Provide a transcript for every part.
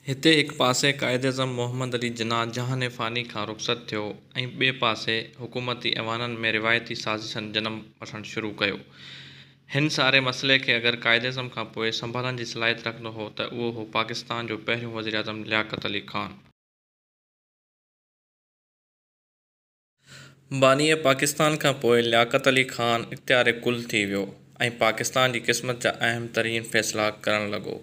هتي هڪ پاسي قائداعظم محمد علي جناح جهان فاني کان رخصت ٿيو ۽ ٻئي پاسي حڪومتي ايوانن ۾ روايتي سازشن جنم وٺڻ شروع ڪيو. هن ساري مسئلي کي اگر قائداعظم کان پوء سنڀالڻ جي صلاحيت رکندو هو ته اهو هو پاڪستان جو پهريون وزيراعظم لياقت علي خان. بانيء پاڪستان کان پوء لياقت علي خان اختيار ڪل ٿي ويو ۽ پاڪستان جي قسمت جا اهم ترين فيصلا ڪرڻ لڳو.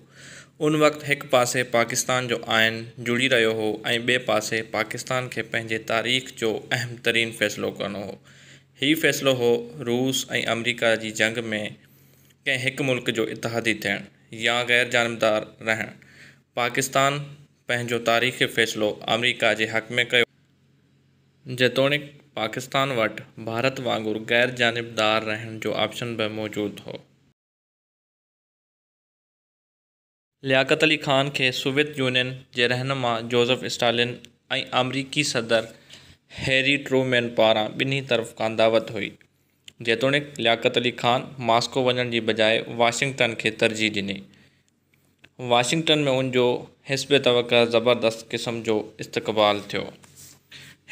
ان وقت هڪ پاسي پاڪستان جو آئين جڙي رهيو هو ۽ ٻئي پاسي پاڪستان کي پنهنجي تاريخ جو اهم ترين فيصلو ڪرڻو هو. هي فيصلو هو روس ۽ آمريڪا جي جنگ ۾ ڪنهن هڪ ملڪ جو اتحادي ٿيڻ يا غير جانبدار رهڻ. پاڪستان پنهنجو تاريخي فيصلو آمريڪا جي حق ۾ ڪيو. جيتوڻيڪ پاڪستان وٽ ڀارت وانگر غير جانبدار رهڻ جو آپشن به موجود هو. لياقت علي خان کي سوويت يونين جي رهنما جوزف اسٽالن ۽ آمريڪي صدر هيري ٽرومين پاران ٻنهي طرف کان دعوت هئي. جيتوڻيڪ لياقت علي خان ماسڪو وڃڻ جي بجاء واشنگٽن کي ترجيح ڏني. واشنگٽن ۾ ان جو حسب توقع زبردست قسم جو استقبال ٿيو.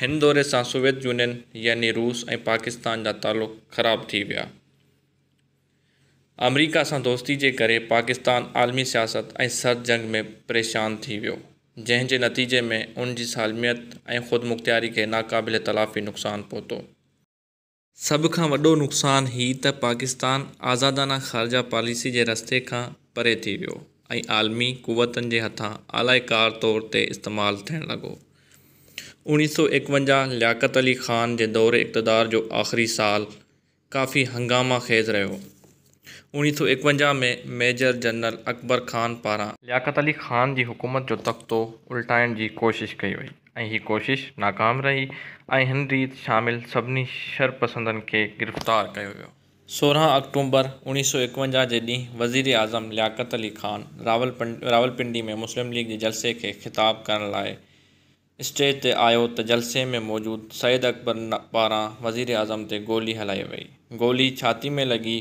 هن دوري سان سوويت يونين يعني روس ۽ پاڪستان جا تعلق خراب ٿي ويا. آمريڪا سان دوستي جي ڪري پاڪستان عالمي سياست ۽ سرد جنگ ۾ پريشان ٿي ويو، جنهن جي نتيجي ۾ ان جي سالميت ۽ خودمختياري کي ناقابل تلافي نقصان پهتو. سڀ کان وڏو نقصان هي ته پاڪستان آزادانه خارجه پاليسي جي رستي کان پري ٿي ويو ۽ عالمي قوتن جي هٿان آلائي ڪار طور تي استعمال ٿيڻ لڳو. 1951 لياقت علي خان جي دور اقتدار جو آخري سال ڪافي هنگامه خيز رهيو. 1951 ۾ ميجر جنرل اڪبر خان پاران لياقت علي خان جي حڪومت جو تختو الٽائڻ جي ڪوشش ڪئي وئي ۽ هي ڪوشش ناڪام رهي ۽ هن ريت شامل سڀني شرپسندن کي گرفتار ڪيو ويو. 16 آڪٽومبر 1951 جي ڏينهن وزيراعظم لياقت علي خان راولپنڊي ۾ مسلم ليگ جي جلسي کي خطاب ڪرڻ لاء اسٽيج تي آيو ته جلسي ۾ موجود سعيد اڪبر پاران وزيراعظم تي گولي هلائي وئي. گولي ڇاتي ۾ لڳي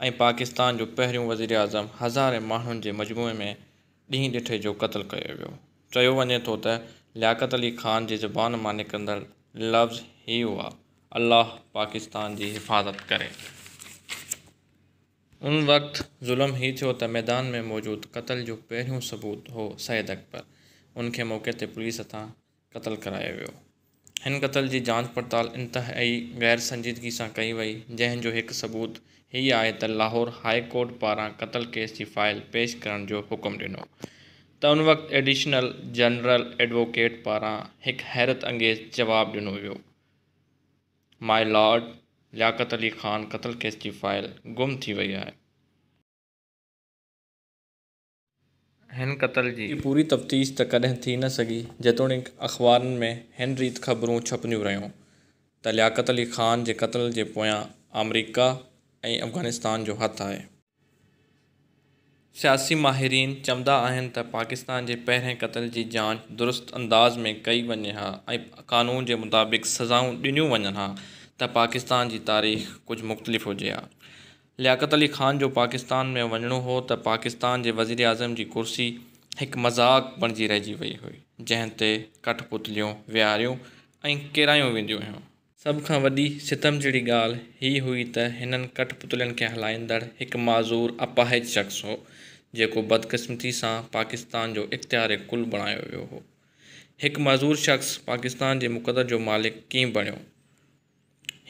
۽ پاڪستان جو پهريون وزيراعظم هزارين ماڻهن جي مجموعي ۾ ڏينهن ڏٺي جو قتل ڪيو ويو. چيو وڃي ٿو ته لياقت علي خان جي زبان مان نڪرندڙ لفظ هي هئا، الله پاڪستان جي حفاظت ڪري. ان وقت ظلم هي ٿيو ته ميدان ۾ موجود قتل جو پهريون ثبوت هو سعيد اڪبر، ان کي موقعي تي پوليس هٿان قتل ڪرايو ويو. هن قتل جي جاچ پڙتال انتهائي غير سنجيدگي سان ڪئي وئي، جنهن جو هڪ ثبوت هي آهي ته لاهور هاء ڪورٽ پاران قتل ڪيس جي فائل پيش ڪرڻ جو حڪم ڏنو ته ان وقت ايڊيشنل جنرل ايڊووڪيٽ پاران هڪ حيرت انگيز جواب ڏنو ويو. My lord Liaquat Ali Khan قتل ڪيس جي فائل گم ٿي وئي آهي. هن قتل جي پوري تفتيش ته ڪڏهن ٿي نه سگهي، جيتوڻيڪ اخبارن ۾ هن ريت خبرون ڇپنديون رهيون ته لياقت علي خان جي قتل جي پويان آمريڪا ۽ افغانستان جو هٿ آهي. سياسي ماهرين چوندا آهن ته پاڪستان جي پهرين قتل جي جاچ درست انداز ۾ ڪئي وڃي ها ۽ قانون جي مطابق سزائون ڏنيون وڃن ها ته پاڪستان جي تاريخ ڪجهه مختلف هجي ها. لياقت علي خان جو پاڪستان ۾ وڃڻو هو ته پاڪستان جي وزيراعظم جي ڪرسي هڪ مذاق بڻجي رهجي وئي هئي جنهن تي ڪٺ پتليون ويهاريون ۽ ڪيرايون وينديون هيون. سڀ کان وڏي ستم جهڙي ڳالهه هيء هئي ته هنن ڪٺ پتلين کي هلائيندڙ هڪ معذور اپاهج شخص هو، جيڪو بدقسمتي سان پاڪستان جو اختيار ڪل بڻايو ويو هو. هڪ معذور شخص پاڪستان جي مقدر جو مالڪ ڪيئن بڻيو؟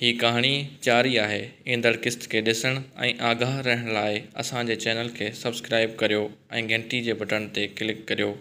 هي ڪهاڻي جاري آهي، ايندڙ قسط کي ڏسڻ ۽ آگاهه رهڻ لاء اسان جي چينل کي سبسڪرائيب ڪريو ۽ گهنٽي جي بٽڻ تي ڪلڪ ڪريو.